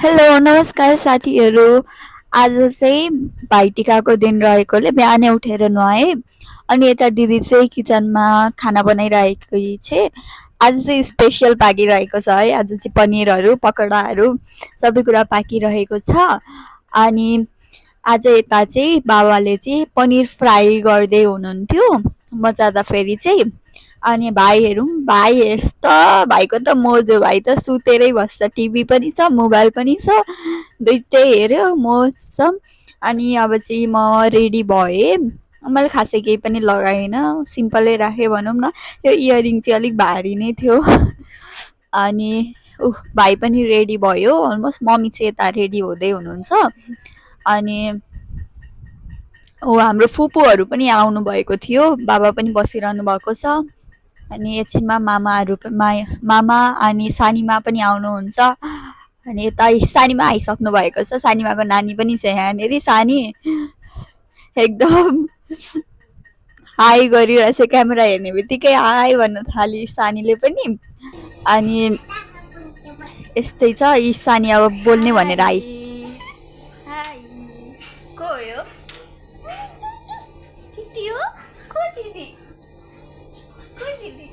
Hello नमस्कार साथीहरू। आज चाहिँ भाइटिकाको दिन रहेकोले बिहानै उठेर नुहाएँ अनि यता दिदी चाहिँ किचनमा खाना बनाइरहेकी छे। आज चाहिँ स्पेसल पाकिरहेको छ है। आज चाहिँ पनिरहरू पकौडाहरू सबै कुरा पाकिरहेको छ। अनि आज यता चाहिँ बाबाले चाहिँ पनिर फ्राई गर्दै हुनुहुन्थ्यो म जाँदाखेरि चाहिँ। अनि भाइको त मोजो, भाइ त सुतेरै बस्छ, टिभी पनि छ मोबाइल पनि छ दुइटै हेऱ्यो मौसम। अनि अब चाहिँ म रेडी भएँ। मैले खासै केही पनि लगाएन, सिम्पलै राखेँ भनौँ न। यो इयरिङ चाहिँ अलिक भारी नै थियो। अनि भाइ पनि रेडी भयो अलमोस्ट। मम्मी चाहिँ यता रेडी हुँदै हुनुहुन्छ। अनि हाम्रो फुपूहरू पनि आउनुभएको थियो, बाबा पनि बसिरहनु भएको छ। अनि एकछिनमा मामा अनि सानीमा पनि आउनुहुन्छ। अनि यता सानीमा आइसक्नु भएको छ। सानीमाको नानी पनि छ यहाँनिर। सानी एकदम हाई गरिरहेछ, क्यामेरा हेर्ने बित्तिकै हाई भन्न थाली सानीले पनि। अनि यस्तै छ। यी सानी अब बोल्ने भनेर आइ। को हो? दिदी हो? को दिदी? को दिदी?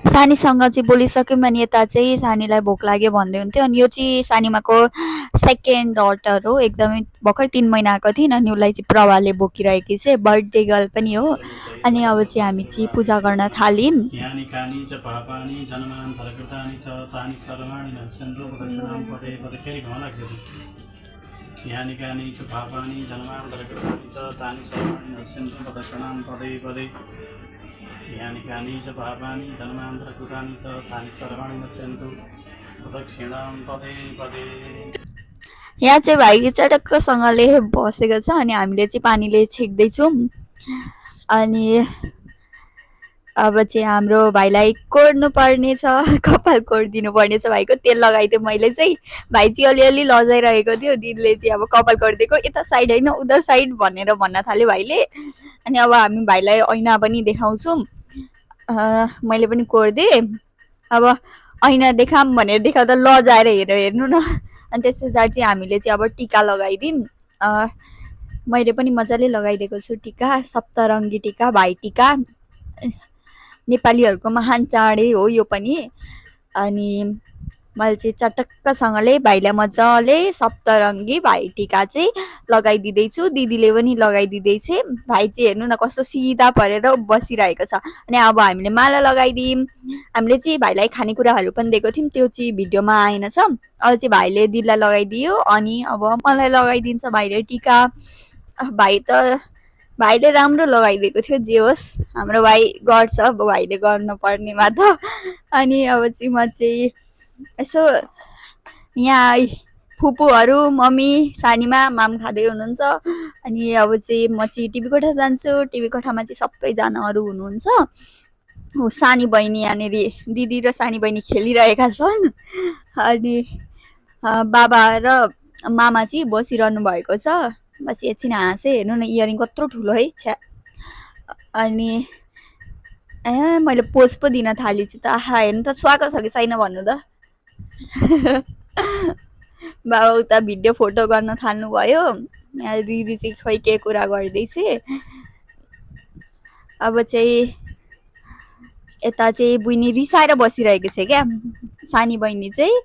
सानीसँग चाहिँ बोलिसक्यौँ। अनि यता चाहिँ सानीलाई भोक लाग्यो भन्दै हुन्थ्यो। अनि यो चाहिँ सानीमाको सेकेन्ड डटर हो, एकदमै भर्खर 3 महिनाको थिइन्। अनि उसलाई चाहिँ प्रभाले बोकिरहेकी छ, बर्थडे गर्ल पनि हो। अनि अब चाहिँ हामी चाहिँ पूजा गर्न थाल्यौँ। यानि कानि च पापानि जन्मान्तरकृतानि च तानि सर्वाणि नश्यन्तु प्रदक्षिणां पदे पदे। यहाँ चाहिँ भाइ चटक्कसँगले बसेको छ। अनि हामीले चाहिँ पानीले छेक्दैछौँ। अनि अब चाहिँ हाम्रो भाइलाई कोर्नु पर्ने छ, कपाल कोरिदिनु पर्ने छ भाइको। तेल लगाइदिएँ मैले चाहिँ। भाइ चाहिँ अलिअलि लजाइरहेको थियो। दिदीले चाहिँ अब कपाल कोरिदिएको, यता साइड होइन उता साइड भनेर भन्न थाल्यो भाइले। अनि अब हामी भाइलाई ऐना पनि देखाउँछौँ। मैले पनि कोरिदिएँ। अब ऐना देखाऊँ भनेर देखाउँदा लजाएर हेर्नु न। अनि त्यस पछाडि चाहिँ हामीले चाहिँ अब टिका लगाइदिउँ। मैले पनि मजाले लगाइदिएको छु टिका, सप्तरङ्गी टिका, भाइ टिका। नेपालीहरूको महान चाडै हो यो पनि। अनि मैले चाहिँ चटक्कसँगले भाइलाई मजाले सप्तरङ्गी भाइ टिका चाहिँ लगाइदिँदैछु। दिदीले पनि लगाइदिँदैछ। भाइ चाहिँ हेर्नु न कस्तो सिधा परेर बसिरहेको छ। अनि अब हामीले माला लगाइदिउँ। हामीले चाहिँ भाइलाई खानेकुराहरू पनि दिएको थियौँ, त्यो चाहिँ भिडियोमा आएन छ। अब चाहिँ भाइले दिदीलाई लगाइदियो। अनि अब मलाई लगाइदिन्छ भाइले टिका। भाइले राम्रो लगाइदिएको थियो। जे होस् हाम्रो भाइ गर्छ, अब भाइले गर्नुपर्नेमा त। अनि अब चाहिँ म चाहिँ यसो यहाँ फुपूहरू, मम्मी, सानीमा, माम खाँदै हुनुहुन्छ। अनि अब चाहिँ म चाहिँ टिभी कोठा जान्छु। टिभी कोठामा चाहिँ सबैजनाहरू हुनुहुन्छ। सानी बहिनी यहाँनिर, दिदी र सानी बहिनी खेलिरहेका छन्। अनि बाबा र मामा चाहिँ बसिरहनु भएको छ। बस एकछिन हाँसेँ, हेर्नु न इयरिङ कत्रो ठुलो है छ्या। अनि मैले पोज पो दिन थालेछु त। आहा हेर्नु त स्वागत छ कि छैन भन्नु त। बाबा उता भिडियो फोटो गर्न थाल्नु भयो। दिदी चाहिँ खोइ के कुरा गर्दैछ। अब चाहिँ यता चाहिँ बहिनी रिसाएर बसिरहेको छ क्या, सानी बहिनी चाहिँ।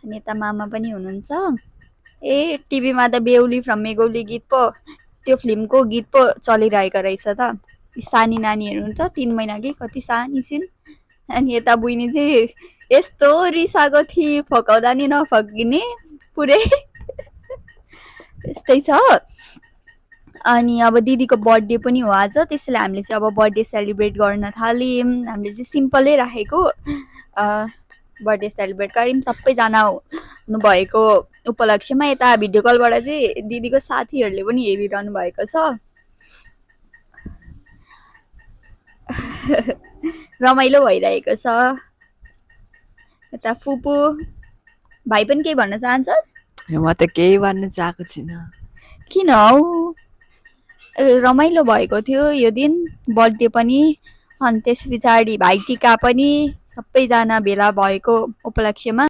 अनि यता मामा पनि हुनुहुन्छ। टिभीमा त बेहुली फ्रम मेगौली गीत पो, त्यो फिल्मको गीत पो चलिरहेको रहेछ त। सानी नानीहरू त 3 महिना कि कति सानी छिन्। अनि यता बहिनी चाहिँ यस्तो रिसाएको थिए, फकाउँदा नि नफकिने पुरै। यस्तै छ। अनि अब दिदीको बर्थडे पनि हो आज, त्यसैले हामीले चाहिँ अब बर्थडे सेलिब्रेट गर्न थाल्यौँ। हामीले चाहिँ सिम्पलै राखेको बर्थडे सेलिब्रेट गऱ्यौँ सबैजना हुनुभएको उपलक्ष्यमा। यता भिडियो कलबाट चाहिँ दिदीको साथीहरूले पनि हेरिरहनु भएको छ। रमाइलो भइरहेको छ। यता फुपू भाइ पनि केही भन्न चाहन्छस्? म त केही भन्न चाहेको छैन। किन हौ? रमाइलो भएको थियो यो दिन, बर्थडे पनि। अनि त्यस पछाडि भाइटिका पनि सबैजना भेला भएको उपलक्ष्यमा